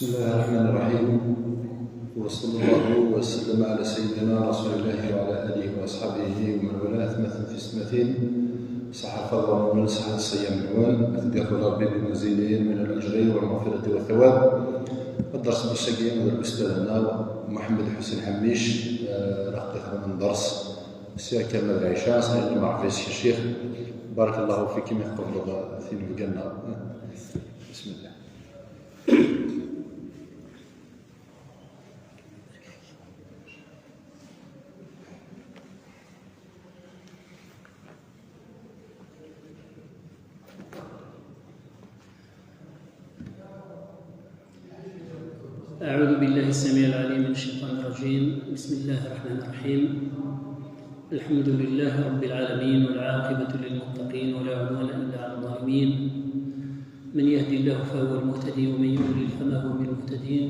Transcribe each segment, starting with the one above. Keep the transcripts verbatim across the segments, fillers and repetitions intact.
بسم الله الرحمن الرحيم. وصلى الله وسلم على سيدنا رسول الله وعلى آله وأصحابه ومن والاه. أثمثن في سمثين صحافة ضروري صحة الصيام الأول. أتدخل ربي بمزيدين من الأجر والمغفرة والثواب. الدرس بالشقية من الأستاذنا محمد حسين حميش، آه، راه قيت من درس. السير كامل العشاء، صحيح، ما عرفش الشيخ. بارك الله فيك، ما يقبل ثين بقالنا. بسم الله. أعوذ بالله السميع العليم من الشيطان الرجيم. بسم الله الرحمن الرحيم. الحمد لله رب العالمين، والعاقبة للمتقين، ولا عدوان إلا على الظالمين. من يهد الله فهو المهتدي، ومن يضلل فما هو من المهتدين.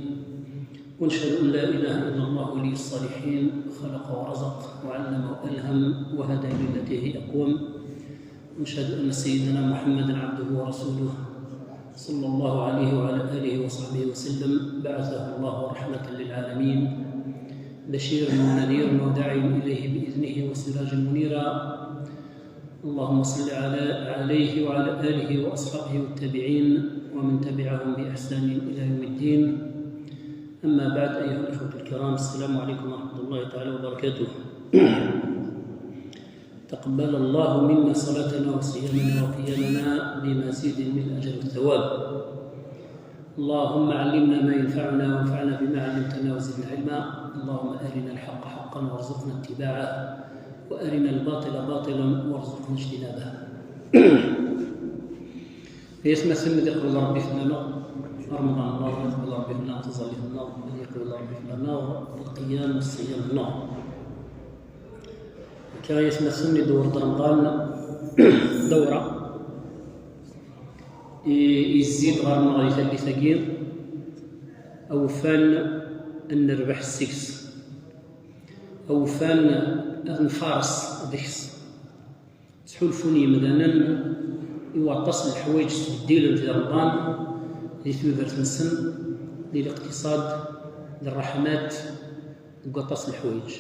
ونشهد أن لا إله إلا الله ولي الصالحين، خلق ورزق وعلم وألهم وهدى للتي هي أقوم. ونشهد أن سيدنا محمدا عبده ورسوله، صلى الله عليه وعلى آله وصحبه وسلم، بعثه الله رحمة للعالمين، بشيرا ونذيرا وداعيا إليه بإذنه وسراجا منيرا. اللهم صل على، عليه وعلى آله وأصحابه والتابعين ومن تبعهم بإحسان إلى يوم الدين. أما بعد، أيها الإخوة الكرام، السلام عليكم ورحمة الله تعالى وبركاته. تقبل الله منا صلاتنا وصيامنا وقيامنا بمزيد من الأجر والثواب. اللهم علمنا ما ينفعنا وانفعنا بما علمتنا وزدنا علما. اللهم أرنا الحق حقا وارزقنا اتباعه، وأرنا الباطل باطلا وارزقنا اجتنابه. Ay atmaten, ad iqbel Ṛebbi fell-aneɣ Remḍan-nneɣ, ad iqbel Ṛebbi fell-aneɣ taẓallit-nneɣ, ad iqbel Ṛebbi fell-aneɣ lqiyam d ṣṣiyam-nneɣ. Akka, ay atmaten, idewwer-d Remḍan dawra, i-, yezzi-d ɣer-neɣ di tallit-agi, awufan ad nerbeḥ seg-s, awufan ad nfares deg-s. Ttḥulfun yemdanen i waṭas n leḥwayeǧ ttbeddilen di Remḍan, di tudert-nsen, di liqtiṣad, di ṛṛeḥmat, deg waṭas n leḥwayeǧ.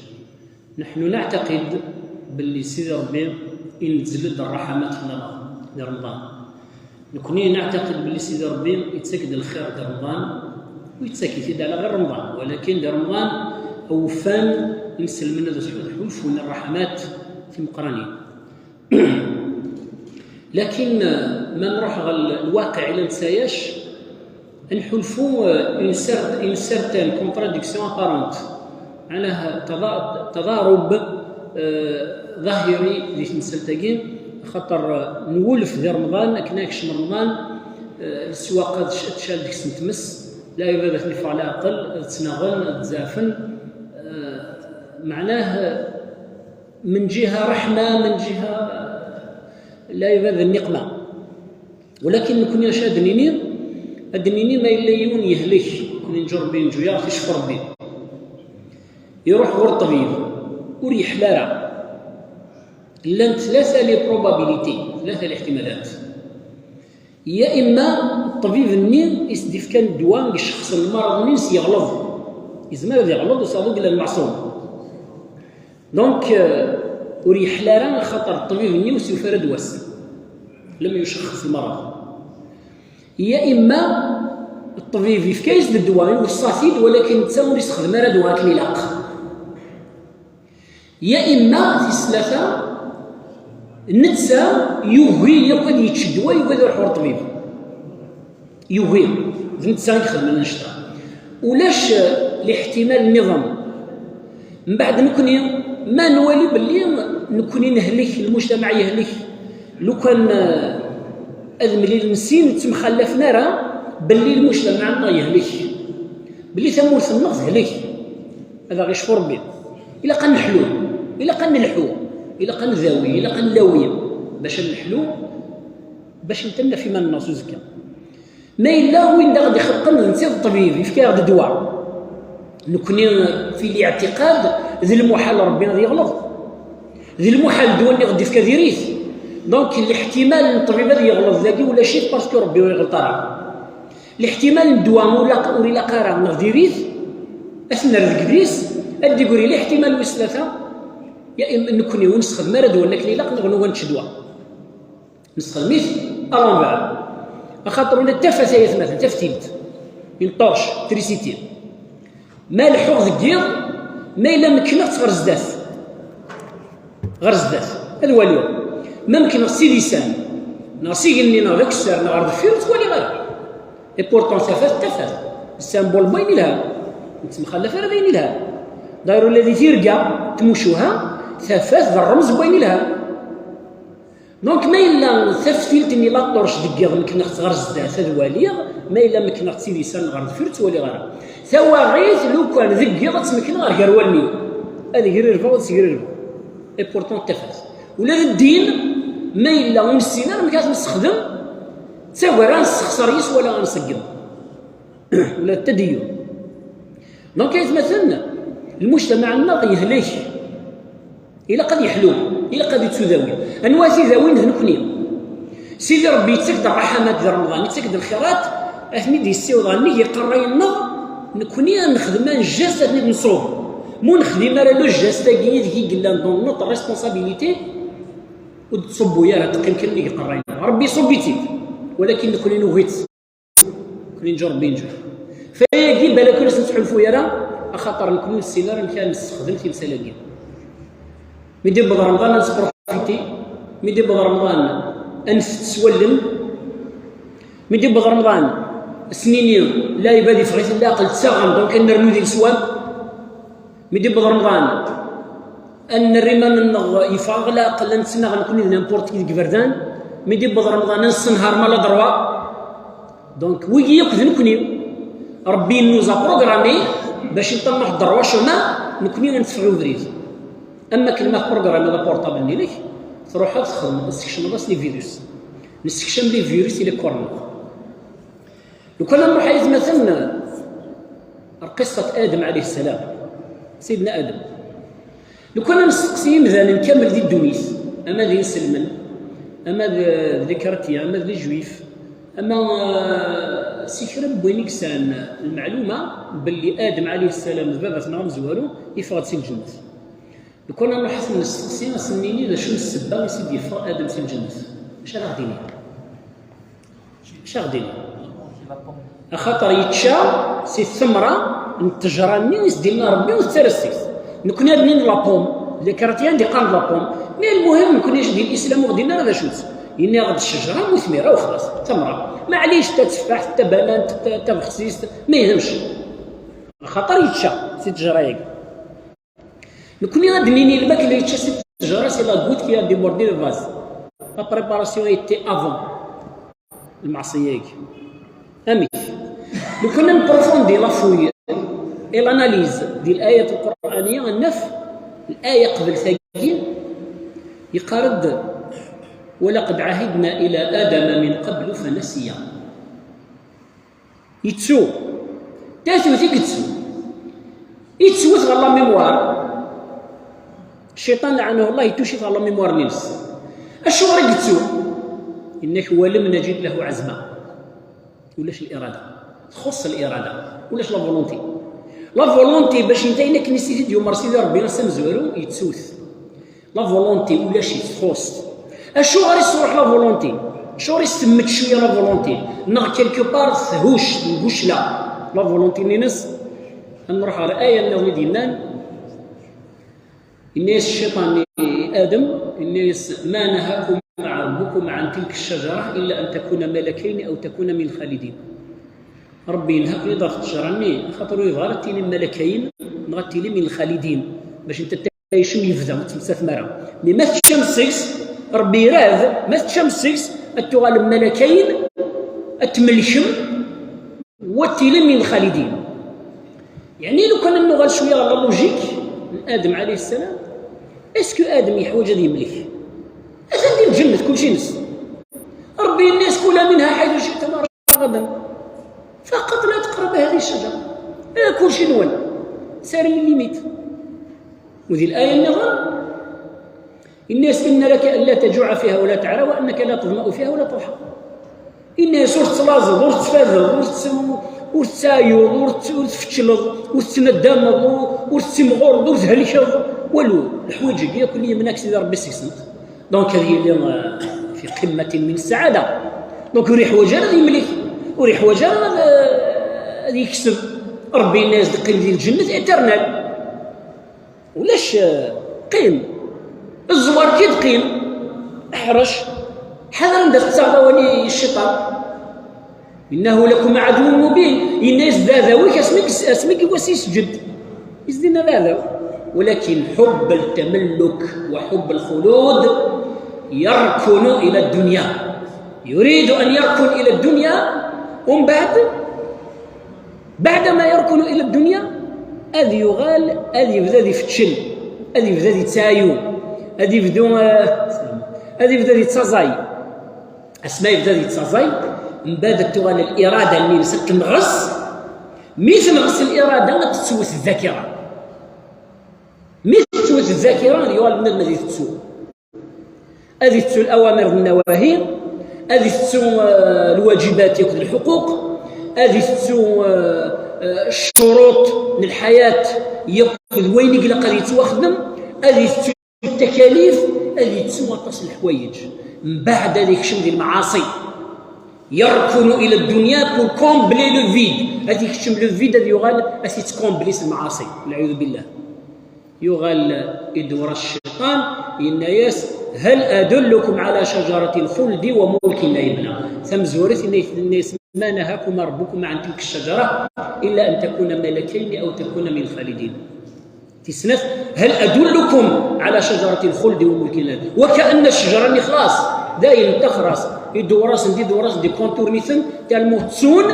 Neḥnu neɛtaqid belli Sidi Ṛebbi inezzel-d ṛṛeḥmat fell-aneɣ di Remḍan. Nekni neɛtaqid belli Sidi Ṛebbi yettak-d lxir di Remḍan, ur yettak-it-id ala ɣer Remḍan, walakin di Remḍan awufan inselmen ad ḥulfun i ṛṛeḥmat timeqqranin. Lakin, eh, ma nruḥ ɣer lwaqiɛ i la nettɛayac, ad nḥulfu, eh, une cer-, une certaine contradiction apparente. Meɛnah, taḍa-, taḍarub, eh, ḍahiri di temsalt-agi, axaṭer, eh, nwulef di Remḍan, akken ad yekcem Remḍan, eh, leswaq ad c-, ad tcal deg-sent tmes, lɛibad ad ten-iffeɣ leɛqel, ad ttnaɣen, ad zeɛfen, eh, meɛnah, eh, من جهة رحمة، من جهة lɛibad d nniqma. Walakin nekni acu ad d-nini? Ad d-nini ma yella yiwen yehlek, nekni nǧu Ṛebbi, nǧu-yaɣ, ticfu Ṛebbi. Iruḥ ɣur ṭṭbib, ur yeḥla ara. Llant tlata les probabilités, tlata liḥtimalat. Ya imma ṭṭbib-nni i s-d-ifkan ddwa i icexṣen lmareḍ-nni-ines yeɣleḍ. Yezmer ad yeɣleḍ usaḍu yella lmeɛṣum. Donc, euh, ur yeḥla ara axaṭer ṭṭbib-nni ur s-yufi ara ddwa-s. Lem yucexxes lmareḍ. Ya imma ṭṭbib yefka-yas-d ddwa, iweṣṣa-t-id, walakin netta ur yessexdem ara ddwa akken ilaq. Ya imma tis tlata, netta yugi yakk ad yečč ddwa, yugi ad iruḥ ɣer ṭṭbib. Yugi. D netta i ixedmen annect-a. Ulac, eh, liḥtimal nniḍen. Mbeɛd nekni, ma nwali belli nekni nehlek, lmujtamaɛ yehlek, lukan, eh, ad mlilen sin ur ttemxallafen ara belli lmujtamaɛ-nneɣ yehlek, belli tamurt-nneɣ tehlek. Ad aɣ-icfu Ṛebbi. Ilaq ad neḥlu, ilaq ad nelḥu, ilaq ad ndawi, ilaq ad nlawi bac ad neḥlu, bac netta naf iman-nneɣ s uzekka. Ma yella win d aɣ-d-ixelqen d netta i d ṭṭbib, yefka-aɣ-d ddwa. Nekni fi liɛtiqad d lmuḥal Ṛebbi ad yeɣleḍ. D lmuḥal ddwa-nni ɣ-d-ifka diri-t. Donc, liḥtimal n ṭṭbib ad yeɣleḍ dagi ulac-it parce que Ṛebbi ur iɣelṭ ara. Liḥtimal n ddwa ur ilaq, ur ilaq ara, neɣ diri-t, ad t-nerr deg yidis, ad d-igri liḥtimal wis tlata, ya im-, nekkni ur nessexdem ara ddwa akken ilaq, neɣ nuɣal nečč ddwa. Nessexdem-it à l'envers. Axaṭer ula d tafat ay atmaten, taftilt, une torche, trisiti. Ma leḥḥuɣ deg yiḍ, ma yella mekkneɣ-tt ɣer zdat. Ɣer zdat. Ad waliɣ. Ma mekkneɣ-tt s idisan, neɣ s igenni, neɣ d akessar, neɣ ɣer deffir, ur ttwaliɣ ara. Et pourtant, tafat d tafat. Symbole n wayen ilhan. Ur nettemxallaf ara d ayen ilhan. D'ailleurs, ula di tirga, tmucuha, tafat d rremz n wayen ilhan. Donc, ma yella taftilt-nni la torche deg yiḍ, mekkneɣ-tt ɣer zdat ad waliɣ, ma yella mekkneɣ-tt s idisan ɣer deffir, ur ttwaliɣ ara. Tawaɣit, lukan deg yiḍ, ad tt-mekkneɣ ɣer gar wallen-iw. Ad grirbeɣ, ad sgrirbeɣ. Et pourtant, tafat. Ula d ddin, ma yella ur nessin ara amek ara t-nessexdem, d taggara ad nessexṣer yes wala ad nṣeggem. Ula d tadiyu. Donc, ay atmaten, lmujtamaɛ-nneɣ yehlek. Ilaq ad yeḥlu, ilaq ad yettudawi. Anwa i t-idawin? D nekni. Sidi Ṛebbi yettak-d ṛṛaḥamat di Remḍan, yettak-d lxirat, ad ten-id-yessiweḍ ɣer nnig iqerrayen-nneɣ, nekni ad nexdem, ad nejjez, ad ten-id-nṣub. Ma ur nexdim ara le geste-agi ideg i yellan dans notre responsabilité, ur d-ttṣubbu ara, teqqim kan nnig iqerrayen-nneɣ. Ṛebbi iṣubb-itt-id, walakin nekni nugi-tt. Nekni nǧu, Ṛebbi yenǧu. Fayagi, balak ur as-nettḥulfu ara, axaṭer nekni ur nessin ara amek ara nessexdem timsal-agi. Mi d-iwweḍ Remḍan, ad nesprofiti. Mi d-iwweḍ Remḍan, ad nfett s wallen. Mi d-iwweḍ Remḍan, ad s-nini, lɛibad yeffeɣ-iten leɛqel, ttaɣen, donc ad nernu di leswam. Mi d-iwweḍ Remḍan, ad nerr iman-nneɣ yeffeɣ-aɣ leɛqel, ad nettnaɣ nekni d n'importe qui deg iberdan. Mi d-iwweḍ Remḍan, ad nessenher malgré. Donc, wigi yakk d nekni. Ṛebbi nous a programmés bac nṭerneḥ droit chemin, nekni ad netteffeɣ i ubrid. Am wakken ma tprogrammiḍ aportable-nni-inek, truḥeḍ txedmeḍ, tessekcmeḍ-as les virus. Nessekcam les virus i les cornes. Lukan ad nruḥ ay atmaten ar qissat Adem ɛalayhi ssalam, Sidna Adem. Lukan ad nesteqsi imdanen kamel di ddunit, ama d inselmen, ama d, d les chrétiens, ama d les juifs, ama, eh, si kra n win i yesɛan lmeɛluma belli Adem ɛalayhi ssalam d baba-tneɣ amezwaru, yeffeɣ-d si lǧennet. Lukan ad nruḥ ad ten-nesteqsi, ad sen-nini d acu n ssebba i s-id-yeffeɣ Adem si lǧennet, acu ara ɣ-d-inin? Acu ara ɣ-d-inin? Axaṭer yečča si ttemra n ttejra-nni i s-d-yenna Ṛebbi ur tettaras-it. Nekni ad nini la pomme, les chrétiens d-iqqaren la pomme. Mais lmuhim, nekni di lislam ur ɣ-d-yenna ara d acu-tt. Yenna-ɣ-d ccejra n utmir, aw xlas, tamra. Maɛlic, tatteffaḥt, tabanant, ta-, tabexsist, ma yehmec. Axaṭer yečča si ttejra-agi. Nekni ad d-nini lmakla yečča si ttejra, c'est la goutte qui a débordé le vase. La préparation était avant lmeɛṣiyya-agi. Amek? Lukan ad nprofondi la fouille et l'analyse di l'ayat lqur'aniya, ad naf l'aya qbel tagi, yeqqar-d: ولقد عهدنا إلى آدم من قبل فنسي. Yettu. Tatut i yettu. Yettwet ɣer la mémoire. Cciṭan, lɛanahu Allah, yettucit ɣer la mémoire-nnes. Acuɣer i yettu? Yenna-k: ولم نجد له عزما. Ulac l'irada. Txuṣṣ l'irada. Ulac la volonté. La volonté, bac nta ayen akken i s-t-id-yumer Sidi Ṛebbi, ass amezwaru, yettu-t. La volonté, ulac-itt, txuṣṣ. Acuɣer i s-truḥ la volonté? Acuɣer i s-temmet cwiya la volonté? Neɣ quelque part thucc, tgucla la volonté-nni-ines? Ad nruḥ ɣer aya nniḍen i d-yennan. Yenna-yas cciṭan i Adem, yenna-yas: ما نهاكما ربكما عن تلك الشجرة إلا أن تكونا ملكين أو تكونا من الخالدين. Ṛebbi yenha-ken-id ɣef ttejra-nni, axaṭer ur yebɣi ara ad tilim malakayen, neɣ ad tilim min lxalidin, bac nta tɛicem yebda, ur tettmettatem ara. Mi ma teččam seg-s, Ṛebbi irad, ma teččam seg-s, ad tuɣalem malakayen, ad tmelkem, u ad tilim min lxalidin. Yeɛni, lukan ad nuɣal cwiya ɣer la logique n Adem ɛalayhi ssalam, est-ce que Adem yeḥwaǧ ad yemlek? Atan di lǧennet, kulci-ines. Ṛebbi yenna-yas: كلا منها حيث شئتما رغدا فقط لا تقربا هذه الشجرة. Eh, kulci-nwen. Sɛan limite. U di l'aya nniḍen, yenna-yas: إن لك ألا تجوع فيها ولا تعرى وأنك لا تظمأ فيها ولا تضحى. Inna-yas: ur tettlaẓeḍ, ur tettfadeḍ, ur tt-, ur tettɛayuḍ, ur tt-, ur tfeččleḍ, ur tettnaddameḍ, ur, ur tettimɣureḍ, ur thelkeḍ, walu. Leḥwayeǧ-agi akk i yemna-k Sidi Ṛebbi seg-sent. Donc, ad yili, euh, fi qimmatin min ssaɛada. Donc, ur yeḥwaǧ ara ad yemlek, ur yeḥwaǧ ara ad, euh, ad yekseb. Ṛebbi yenna-yas-d: qqim di lǧennet éternel. Ulac, euh, qqim. Ẓẓwer-k-id, qqim. Ḥrec. Ḥader anda tettaɣeḍ awal i cciṭan. Innahu lakum aduwwun mubin. Yenna-yas d aɛdaw-ik asmi i s-, asmi i was-isǧed. Is dinna d aɛdaw. ولكن حب التملك وحب الخلود يركن إلى الدنيا. يريد أن يركن إلى الدنيا، ومن بعد، بعدما يركن إلى الدنيا، ad yuɣal, ad yebda ad ifeččel, ad yebda ad yettɛayu, ad yebdu, eh, ad yebda ad yettaẓay. Asma yebda ad yettaẓay, mbaɛd ad tuɣal lirada-nni-ines ad tenɣes. Mi tenɣes lirada, ad tettwet ddakira. Mi tettwet ddakira, ad yuɣal bnadem ad itettu. Ad itettu lawamir d nnawahi, ad itettu, eh, lwajibat akked lḥuquq, ad itettu, eh, eh, ccuruṭ n lḥayat yakk d wayen i ilaq ad yettwaxdem, ad itettu takalif, ad itettu aṭas n leḥwayeǧ. Mbeɛd ad ikcem di lmeɛaṣi. يركن إلى الدنيا pour combler le vide. Ad ikcem le vide, ad yuɣal ad t-ittkombli s lmeɛaṣi. Lɛiyadu billah. Yuɣal idewwer-as cciṭan, yenna-yas: هل أدلكم على شجرة الخلد وملك لا يبلى. Tamezwarut, yenna-yas: ما نهاكما ربكما عن تلك الشجرة إلا أن تكونا ملكين أو تكونا من الخالدين. Tis snat: هل أدلكم على شجرة الخلد وملك لا يبلى. Wa kaɛna ccejra-nni xlaṣ, dayen, ttaxer-as, idewwer-asen-d, idewwer-asen-d, ikonturni-ten, tellement ttun,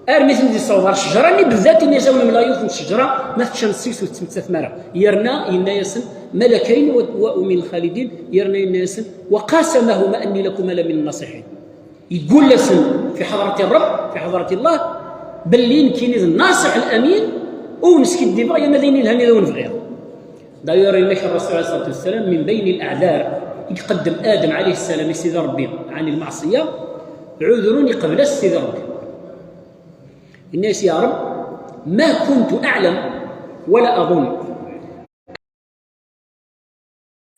armi ten-id-yessaweḍ ɣer ccejra-nni, بالذات yenna-yas: أو من لا يوث ccejra, ma teččam seg-s ur tettmettatem ara. Yerna yenna-yasen: ملكين و-، ومن الخالدين, yerna yenna-yasen: وقاسمهما إني لكما لمن الناصحين. Yeggul-asen fi ḥadrat Ṛebb, fi ḥadrat Allah, belli nekkini d nnaṣiḥ al-amin, ur wen-skiddibeɣ, yerna d ayen yelhan i d awen-bɣiɣ. D'ailleurs, yenna-k Ṛṛasul ɛalayhi ṣṣalatu wassalam, من بين الأعذار i iqeddem Adem ɛalayhi ssalam i Sidi Ṛebbi ɛni lmeɛṣiyya, ɛudr iqbel-as Sidi Ṛebbi. Yenna-yas: يا رب، ما كنت أعلم ولا أظن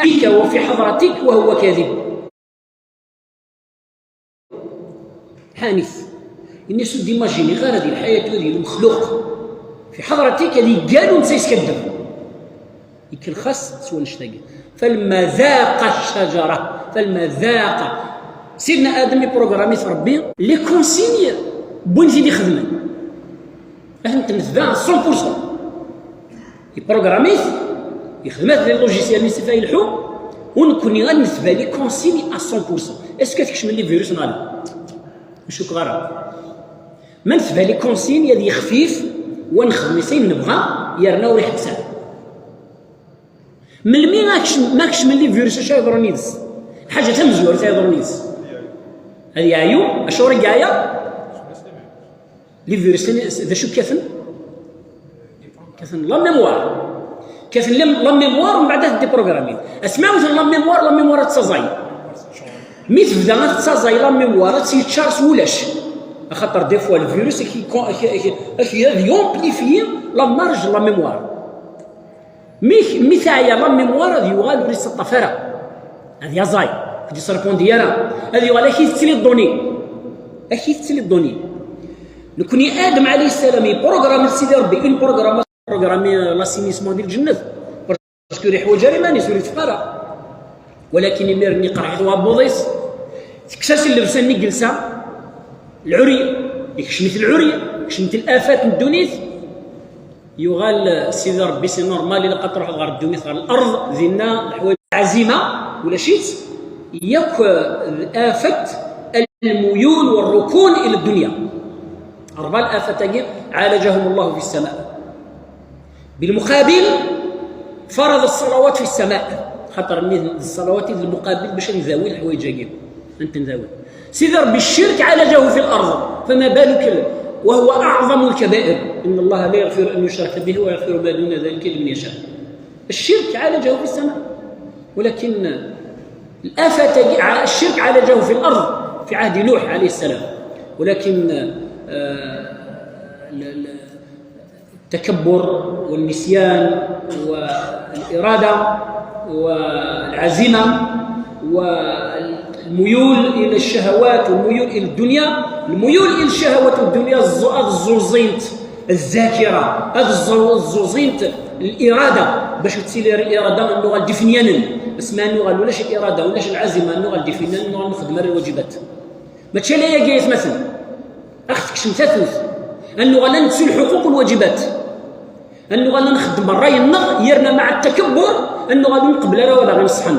بك وفي حضرتك وهو كاذب. Hanit. Yenna-yas: ur d-imajiniɣ ara di lḥayat-iw ad yili umexluq fi ḥadrat-ik ad yeggal u netta yeskaddeb. Ikellex-as s wannect-agi. فلما ذاق الشجرة، فلما ذاق. Sidna Adem iprogrammi-t Ṛebbi, les consignes n wayen i d-ixedmen. Ad tent-netba cent pour cent. Iprogrammi-t, yexdem-at di logiciel-nni s ifa yelḥu, u nekkni ad netba les consignes à cent pour cent. Est-ce que ad kecmen les virus neɣ ala? Ur cukkeɣ ara. Ma netba les consignes, ad yexfif, wa nexdem-it ayen nebɣa, yerna ur iḥebbes ara. Melmi ma kecm-, ma kecmen les virus, acu yeḍrun yid-s? Lḥaǧa tamezwarut ay yeḍrun yid-s. Ad yeɛyu, acuɣer i yeɛya? Les virus, d acu kkaten? Kkaten la mémoire. Kkaten la, la mémoire, umbeɛd ad t-déprogrammin. Asmi wten la mémoire, la mémoire ad tettaẓay. Mi tebda ad tettaẓay la mémoire, ad tt-yeččar s wulac. Axaṭer des fois le virus, ak-, ak-, ak-, ak-, ad yamplifyi la marge de la mémoire. Mi, mi teɛya la mémoire, ad yuɣal ur yettaṭṭaf ara. Ad yaẓay, ur d-yesrepondi ara. Ad yuɣal ak-itett les données. Ak-itett les données. Nekkni Adem ɛalayhi ssalam, iprogrammi Sidi Ṛebbi, une programme, programmi l'assainissement di lǧennet. Parce que ur yeḥwaǧ ara iman-is, ur iteffeɣ ara. Walakin imir-nni iqerḥ-it waɛebbuḍ-is, tekkes-as llebsa-nni i yelsa, lɛuri, ikcem-it lɛuri, ikcem-it lafat n ddunit, yuɣal Sidi Ṛebbi, c'est normal, ilaq ad truḥeḍ ɣer ddunit, ɣer lard, dinna leḥwayeǧ ɛzima, ulac-itt, yakk d afat الميول والركون إلى الدنيا. Ṛebɛa lafat-agi عالجهم الله في السماء. بالمقابل، فرض الصلوات في السماء. Xaṭer nni d ṣṣalawat i d lmuqabil bac ad ndawi leḥwayeǧ-agi. Ad tent-ndawi. Sidi Ṛebbi, الشرك عالجه في الأرض، فما بالك وهو أعظم الكبائر. إن الله لا يغفر أن يشرك به ويغفر ما دون ذلك لمن يشاء. الشرك عالجه في السماء. ولكن الآفة، الشرك عالجه في الأرض. في عهد نوح عليه السلام. ولكن آه، ال- ال- التكبر والنسيان والإرادة والعزيمة والميول إلى الشهوات والميول إلى الدنيا، الميول إلى الشهوات والدنيا الز- الزوزينت الذاكرة، هذا الزو- الزوزينت الإرادة، باش تسيلي الإرادة أنه غادي فنيانا. اسمها أنه غادي ولاش الإرادة ولاش العزيمة، أنه غادي فنيانا، أنه غادي نخدم الواجبات. ماشي لا يا جايز مثلا، أخذ كشم ثاثوث، أنه غادي نتسو الحقوق والواجبات، أنه غادي نخدم الراي النغ يرنا مع التكبر، أنه غادي نقبل راه ولا غير نصحن.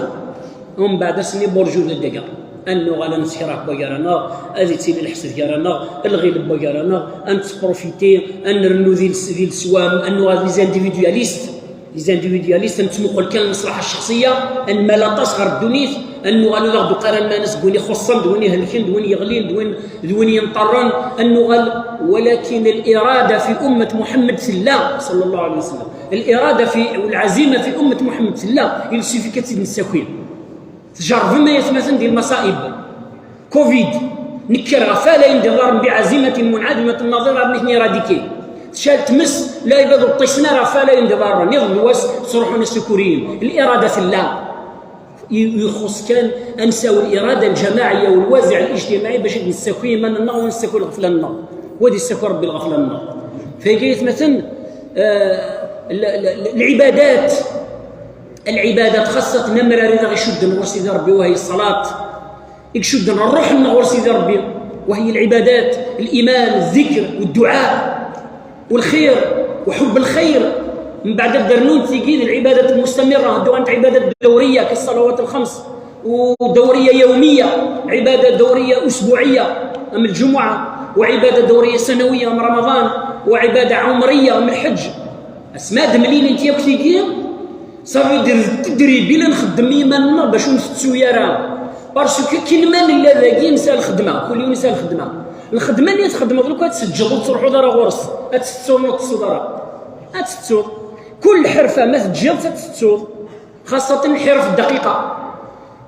ومن بعد سني بورجو للدقا، أنه غادي نسكره بويرانا، هذه تسيلي الحسد ديالنا، الغيب بويرانا، أن تبروفيتي، أن نرنو ذي الس- ذي السوام، أنه غادي لي زانديفيدياليست، لي زانديفيدياليست، أن تمقل كان المصلحة الشخصية، أن ما لا تصغر الدنيا، أن نغالو ذا دو قران ما ناس دوني خصم، دوني هلكين، دوني يغلين، دون دوني ينطرن، أن نغال، ولكن الإرادة في أمة محمد سلا صلى الله عليه وسلم، الإرادة في والعزيمة في أمة محمد سلا، il suffit كتسيد نساكين. تجرب ما يتمثل ديال المصائب. كوفيد، نكر غفالة يندظار بعزيمة منعدمة النظير مثني راديكي. تشال تمس لا يبدو الطيسنا غفالة يندظار نظر الواس صروحنا السكوريين. الإرادة في الله. يخص كان أنساو الإرادة الجماعية والوازع الاجتماعي باش نساكوي ما ننغ ونساكوي الغفلة النغ. ودي السكر بالغفلة النغ. فهي مثلا آه، ال- ال- العبادات، العبادات خاصة نمرة رضا يشد نغور سيدي ربي وهي الصلاة. يشد الروح نغور سيدي ربي وهي العبادات، الإيمان، الذكر والدعاء والخير وحب الخير. من بعد الدرنون تيجي العبادات المستمرة، هدو عند عبادات دورية كالصلوات الخمس، ودورية يومية، عبادة دورية أسبوعية من الجمعة، وعبادة دورية سنوية من رمضان، وعبادة عمرية من الحج. اسماد مليل انت ياك تيجي، صافي دير تدريب إلا نخدم إيماننا باش نفتسو يا راه. باسكو كي المال لا ذاكي نسى الخدمة، كل يوم نسى الخدمة. الخدمة اللي تخدم دوكا تسجل وتروحوا دار غورس، هتستو نوت الصدرة. هتستو. كل حرفة ما تجيب تتستو. خاصة الحرف الدقيقة.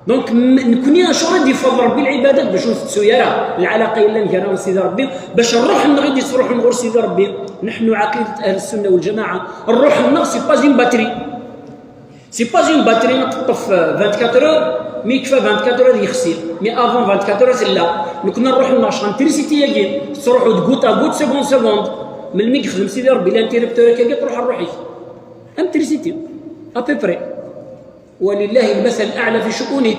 دونك م- نكوني شو غادي يفضل ربي العبادات باش نفتسو يا راه العلاقة إلا نكرا سيدي ربي، باش نروح نغيدي تروح نغور سيدي ربي. نحن عقيدة أهل السنة والجماعة، الروح النغ سي با اون باتري. سي با اون باتري ما تطف أربعة وعشرين اور، مي يكفى أربعة وعشرين اور يخسر، مي افون أربعة وعشرين اور لا. نكون نروح نغش انتريسيتي ياكي تروح غوت ا غوت، سكوند سكوند. من مي يخدم سيدي ربي الانتريبتور كي تروح لروحك. انتريسيتي ابيبري. ولله المثل الأعلى في شؤونه.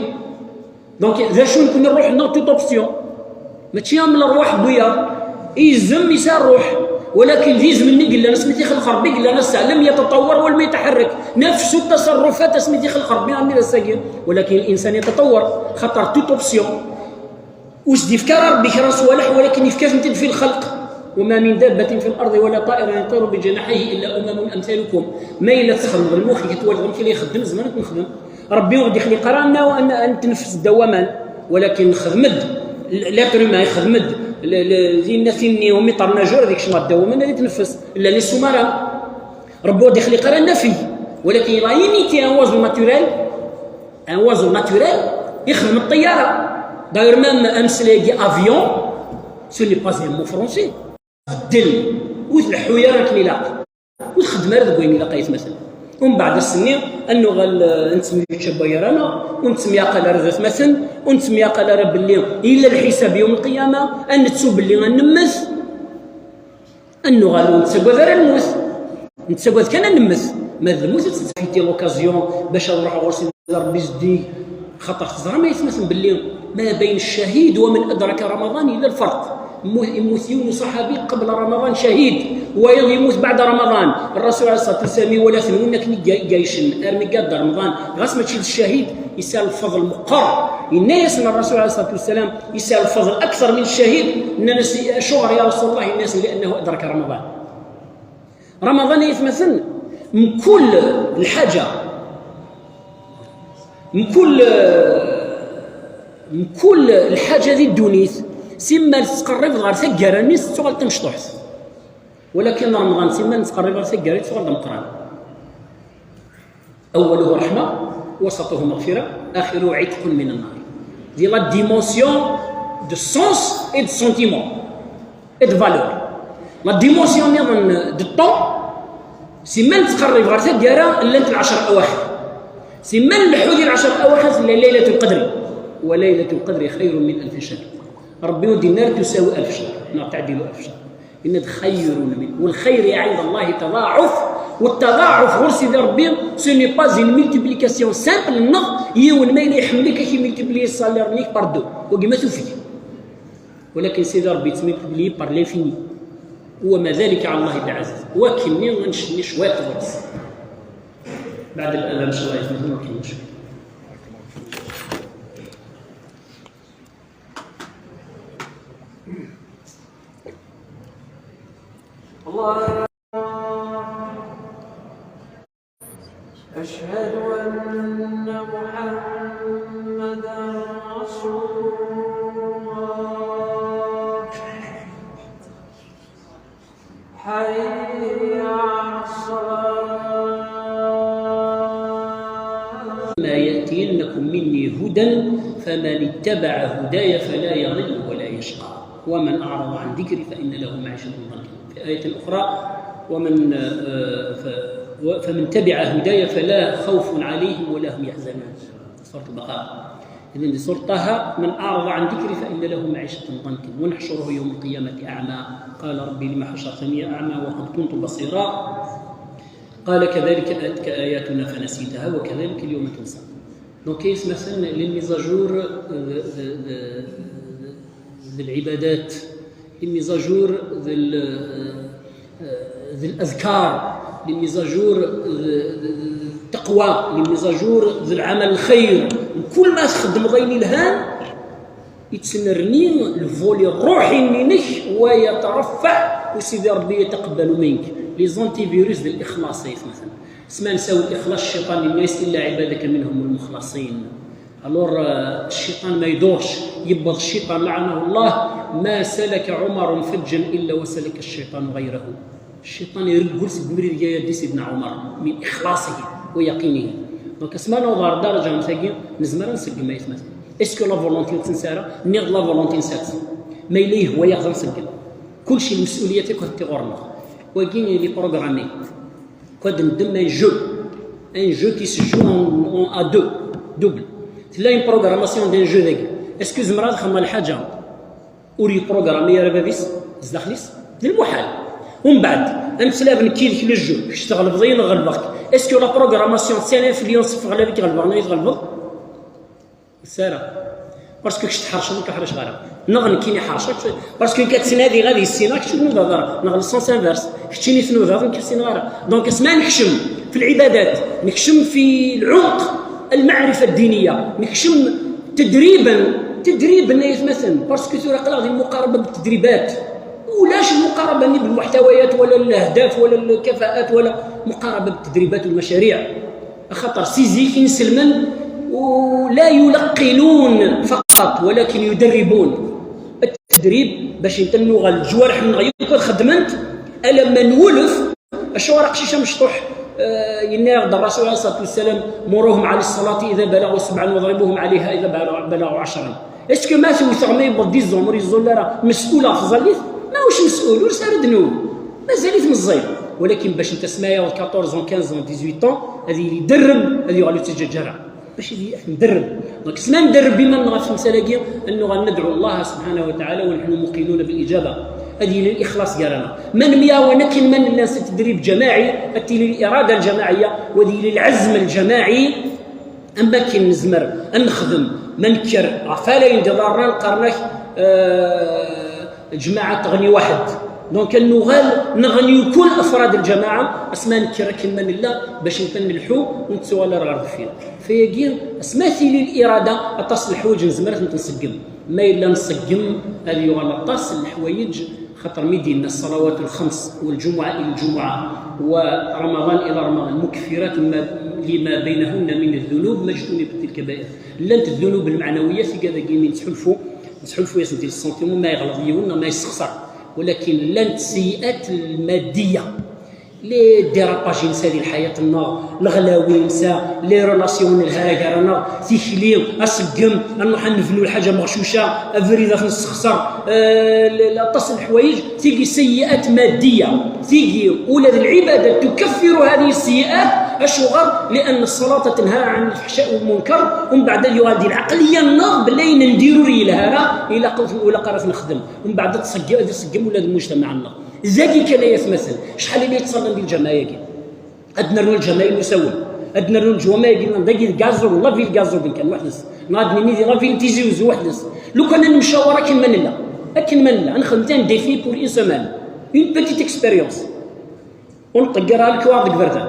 دونك ذا شو نكون نروح نوت اوبسيون. ماشي من الرواح بويا. يزم يسار روح. ولكن يزم مني قلنا ناس متي خلق ربي قلنا ناس لم يتطور ولم يتحرك. نفس التصرفات اسمي دي خلق ربي عندي لا ساكن. ولكن الانسان يتطور. خطر توت اوبسيون. واش دي فكار ربي كرا صوالح ولكن يفكار انت في الخلق. وما من دابة في الأرض ولا طائر يطير بجناحيه إلا أمم أمثالكم. ما إلا تخدم المخ كتوالد غير كي يخدم زمان تنخدم. ربي غادي يخلي قرانا وأن أن تنفس الدوامان، ولكن خدمد لا تروما يخدمد. زي الناس اللي هم يطرنا جور هذيك شنو الدوامان اللي تنفس الا لي سومارا. ربي غادي يخلي قرانا فيه، ولكن لا يميتي ان وازو ناتوريل. ان وازو ناتوريل يخدم الطياره. داير مام امس لي افيون سو ني با ان مو فرونسي. الدل وتلحو يا راك لي لاق وتخدم راه دوين لاق يتمثل. ومن بعد السنين انه غال نتسمي شبايا رانا ونتسمي قال راه مثلا ونتسمي قال راه باللي الا الحساب يوم القيامه ان تسوب باللي غنمث. انه غالو نتسقى ذا الموت، نتسقى كان نمت. ما الموت تفيتي لوكازيون باش نروح غور سيدي ربي يزدي. خاطر خزر ما يتمثل باللي ما بين الشهيد ومن ادرك رمضان الا الفرق. مو- يموت يوم صحابي قبل رمضان شهيد، ويوم يموت بعد رمضان. الرسول عليه الصلاه والسلام ولا ثنونا كني جايشن ارمي قاد رمضان. غاس ماشي الشهيد يسال الفضل مقر. الناس الرسول عليه الصلاه والسلام يسال الفضل اكثر من الشهيد. ان الناس شغر يا رسول الله الناس لانه ادرك رمضان. رمضان يتمثل من كل الحاجه، من كل من كل الحاجه ذي الدنيا. سما تقرب غير ثقه راني ستغلط مشطوحت. ولكن رمضان سما تقرب غير ثقه راني ستغلط مقران. أوله رحمة، وسطه مغفرة، آخره عتق من النار. دي لا ديمونسيون de sens et de sentiment et de valeur. La dimension niḍen de temps, si ma nettqerrib ɣer taggara, llant lɛecr awaxir. Si ma nleḥḥu di lɛecr awaxir, tella Laylatul Qadri. Wa Laylatul Qadri khayrun min alfi shahr. Rebbi ur d-yenni ara tusawi alf shahr, neɣ teɛdilu alf shahr. Yenna-d khayrun min. Wal khayr inda Allahi tadaɛuf. Wa tadaɛuf ɣur Sidi Rebbi, ce n'est pas une multiplication simple, neɣ yiwen ma yella iḥemmel-ik, ad k-multiplier salaire-nnek par deux. Wagi ma tufeg. Walakin Sidi Rebbi yettmultiplier par l'infini. Wa ma dhalika ɛala Allahi bi ɛziz. Wakken-nni ad ncenni cwiṭ ɣur-s. Beɛd al-adhan, ncallah, ad nfehmu akken ncwi. الله. أشهد أن محمدا رسول الله. حي على الصلاة. ما يأتينكم مني هدى فمن اتبع هداي فلا يضل ولا يشقى ومن أعرض عن ذكري فإن له معيشة ضنكا. في آية أخرى: ومن، آه، ف-، و-، فمن تبع هداي فلا خوف عليهم ولا هم يحزنون. سورة البقرة. إذن في سورة طه: من أعرض عن ذكري فإن له معيشة ضنكا ونحشره يوم القيامة أعمى قال رب لم حشرتني أعمى وقد كنت بصيرا قال كذلك أتتك آياتنا فنسيتها وكذلك اليوم تنسى. Donc, كاين مثلا les mises à jour, euh, de, de, de, de العبادات, les mises à jour de, euh, de الأذكار, les mises à jour de, de, de التقوى, les mises à jour de العمل الخير. كل ما تخدم غير الهان يتسنرني الفولي الروحي منك ويترفع وسيدي ربي يتقبل منك. Les antivirus de الإخلاص, مثلا. سما نساو الإخلاص، الشيطان الناس إلا عبادك منهم المخلصين. Alors, euh, الشيطان ما يدورش، يبغض الشيطان لعنه الله. ما سلك عمر فجا إلا وسلك الشيطان غيره. الشيطان يرقل سي بمري ديال يدي سيدنا عمر من إخلاصه ويقينه. Donc, اسمعنا وضع الدرجة نتاقي نزمر نسقم أي ثمثل. Est-ce que la volonté تنسارة؟ نيغ la volonté نسات. ما إليه هو يغزر نسقم. كل شيء المسؤولية تكون تغرنا. وقيني لي بروغرامي. كود ندم un jeu. Un jeu qui se joue en, en, à deux. Double. تلا une programmation d'un jeu ذاك. Est-ce que زمرا تخمم الحاجة؟ وري programmي يا ربابيس. زدخليس. ذي المحال. ومن بعد، أنا سلاب نكيل كل الجو. كش تغلب ضين غلبك. Est-ce que la programmation c'est l'influence في غلبك غلبك؟ أنا يتغلبك. سارة. Parce que كش تحرش لك حرش غير. نغن كيني حرشك. Parce que كتسنادي غادي السينا كش تنوض هذا. نغن السونس انفيرس. كتشيني تنوض هذا كتسين غير. Donc اسمع نكشم في العبادات. نكشم في العمق المعرفة الدينية. نكشم تدريبا. تدريبا يتمثل. Parce que سورة قلاغ دي المقاربة بالتدريبات. ولاش المقاربة بالمحتويات ولا الأهداف ولا الكفاءات ولا مقاربة بالتدريبات والمشاريع. خاطر سيزيك ينسلمن ولا يلقنون فقط ولكن يدربون. التدريب باش انت نوغل الجوارح من غير خدمنت ألم من ولف الشوارع قشيشة مشطوح. آه، يناغ الرسول عليه الصلاة والسلام: "مروهم على الصلاة إذا بلغوا سبعا واضربوهم عليها إذا بلغوا، بلغوا عشرا". Est-ce que ما سوى ثغمي يبغى دي زومر يزول راه مسؤول في ظليت؟ ما هوش مسؤول، ورس راه ذنوب. مازال يتمزيض. ولكن باش انت سمايا أربعطاش، خمسطاش، ديزويطون، هذه اللي يدرب، هذه يغلو تججرها. باش يدي ندرب. Donc سنا ندرب بما نغا في المسألة كي أنه غندعو الله سبحانه وتعالى ونحن موقنون بالإجابة. هذه للإخلاص ديالنا. من ميا ونكن من الناس التدريب جماعي، هذه للإرادة الجماعية، وهذه للعزم الجماعي. أما كي نزمر نخدم ما نكر غفالا يندي ضرنا نقرنك، آه، جماعة تغني واحد. Donc نغال نغني كل أفراد الجماعة، أسماء نكر كما نلا باش نتنلحو ونتسوى على الغرض فينا. فيجي أسماء ثيلي الإرادة أتصل الحوايج نزمر نتنسقم. ما إلا نسقم هذه يغلى أتصل الحوايج خاطر ميدينا الصلوات الخمس والجمعة إلى الجمعة ورمضان إلى رمضان مكفرات ما، لما بينهن من الذنوب ما اجتنبت الكبائر. لانت الذنوب المعنوية في كذا كيمين تحلفوا، تحلفوا يا سيدي السنتيمون ما يغلط يونا ما يستخسر، ولكن لانت السيئات المادية. Les dérapages-nsen di lḥayat-nneɣ, leɣlawi-nsen, les relations n lharagar-nneɣ, tikli, aṣeggem, ad nruḥ ad nebnu lḥaǧa meɣcuca, abrid ad t-nessexṣer, eh, l-, l-, aṭas n leḥwayeǧ, tigi سيئات مادية, tigi ula d lɛibada تكفر هذه السيئات. Acuɣer? لأن الصلاة تنهى عن الفحشاء والمنكر, ومن بعد ad yuɣal di lɛeqliya-nneɣ belli ayen ndiru ur yelha ara, ilaq, ilaq ara t-nexdem, ومن بعد ad tṣegg-, ad iṣeggem ula d mujtamaɛ-nneɣ. Dagi kan ay atmaten, acḥal ay ttṣallan di lǧamaɛ-agi? Ad nernu lǧamaɛ n usawen, ad nernu lǧamaɛ-agi, dagi d Gazogen, la ville Gazogen kan weḥd-s, neɣ ad nini di la ville Tizi Uzzu weḥd-s. Lukan ad nemcawar akken ma nella, akken ma nella, ad nexdem un défi pour une semaine, une petite expérience. Ur nṭegger ara lekwaɣeḍ deg iberdan,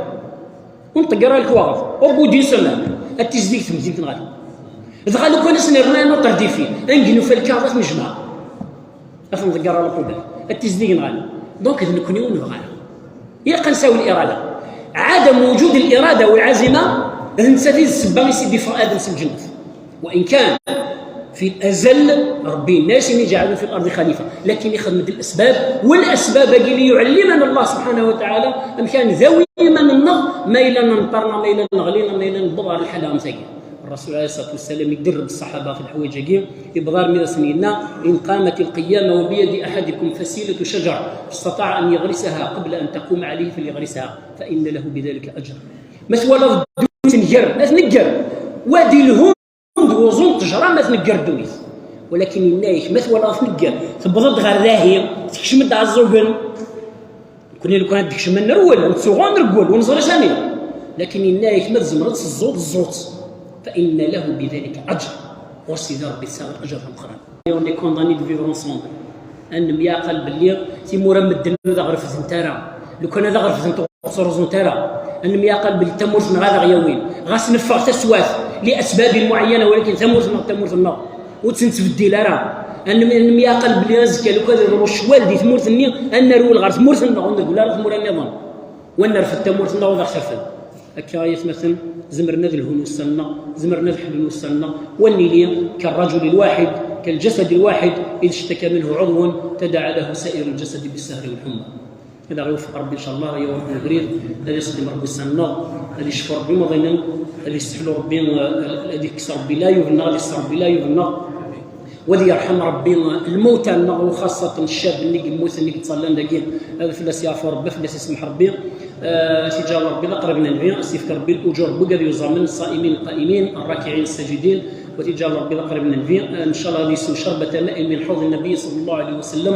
ur nṭegger ara lekwaɣeḍ. Au bout d'une semaine, ad tizdeg temdint nɣali. Dɣa lukan ad s-nernu un autre défi, ad neg nufa lkaɣeḍ ad t-nejmeɛ. Ad t-nḍegger ɣer lqubal, ad tizdig nɣali. Donc d nekkni ur nebɣa ara. Ilaq ad nsawi lirada. عدم وجود الإرادة والعزيمة d nettat i d ssebba i s-id-iffeɣ Adam s lǧennet. وإن كان في الأزل ربي yenna-as إني جاعل في الأرض خليفة, lakin ixdem-d الأسباب, والأسباب-agi ليعلمنا الله سبحانه وتعالى amek ara ndawi iman-nneɣ ma yella nneṭṭerna, ma yella neɣli, ma yella newweḍ ɣer lḥala am tagi. الرسول عليه الصلاة والسلام iderreb ṣṣaḥaba ɣef leḥwayeǧ-agi, yewweḍ armi d asen-yenna: إن قامت القيامة وبيد أحدكم فسيلة شجرة فاستطاع أن يغرسها قبل أن تقوم عليه فليغرسها فإن له بذلك أجر. Ma twalaḍ ddunit tengger, ad tnegger. Wadi lhund d uẓum n ttejra ma tnegger ddunit. Walakin yenna-yak, ma twalaḍ tnegger, tewweḍ-d ɣer dahi, tekcem-d Ɛeẓẓugen. Nekkni lukan ad d-kecmen, nerwel, nettuɣal, nreggel, ur neẓri sani. Lakin yenna-yak, ma tzemreḍ ad teẓẓuḍ, ẓẓu-tt. فإن له بذلك أجر. Ɣur Sidi Ṛebbi tesɛiḍ aǧer d ameqqran. On est condamné de vivre ensemble. Ad nemyaɛqal belli timura n medden ur d aɣ-refdent ara. Lukan ad aɣ-refdent, ur ɣ-ttruẓunt ara. Ad nemyaɛqal belli tamurt-nneɣ ad aɣ-yawin. Ɣas neffeɣ taswiɛt, لأسباب معينة, walakin tamurt-nneɣ d tamurt-nneɣ. Ur tt-nettbeddil ara. Ad nem-, ad nemyaɛqal belli azekka, lukan ad iḍru ccwal di tmurt-nni, ad nerwel ɣer tmurt-nneɣ, ur nreggel ara tmura nniḍen. Wa nerfed tamurt-nneɣ, wa ad aɣ-terfed. Akka ay atmaten, zemren ad lhun ussan-nneɣ, zemren ad ḥellun ussan-nneɣ, wa nili كالرجل الواحد، كالجسد الواحد، إذا اشتكى منه عضو تداعى له سائر الجسد بالسهر والحمى. Ad aɣ-iweffeq Ṛebbi, ncallah, ad yawi Ṛebbi ubrid, ad ixdem Ṛebbi ussan-nneɣ, ad icfu Ṛebbi imaḍinen, ad iseḥlu Ṛebbi, ad ikkes Ṛebbi leɛyub-nneɣ, ad iseɣ Ṛebbi leɛyub-nneɣ. Wa ad yerḥem Ṛebbi lmawta-nneɣ, وخاصة ccab-nni i yemmuten, i yettẓallan dagi, ad fell-as yeɛfu Ṛebbi, ad fell-as isemmeḥ Ṛebbi. Eh, ad t-iǧǧal Ṛebbi d aqrib n Nnbi, ad s-yefk Ṛebbi l'ujur n wigad yuẓamen, الصائمين القائمين الراكعين الساجدين, wa ad t-iǧǧal Ṛebbi d aqrib n Nnbi. Eh, ncallah ad yessew شربة ماء من حوض النبي صلى الله عليه وسلم.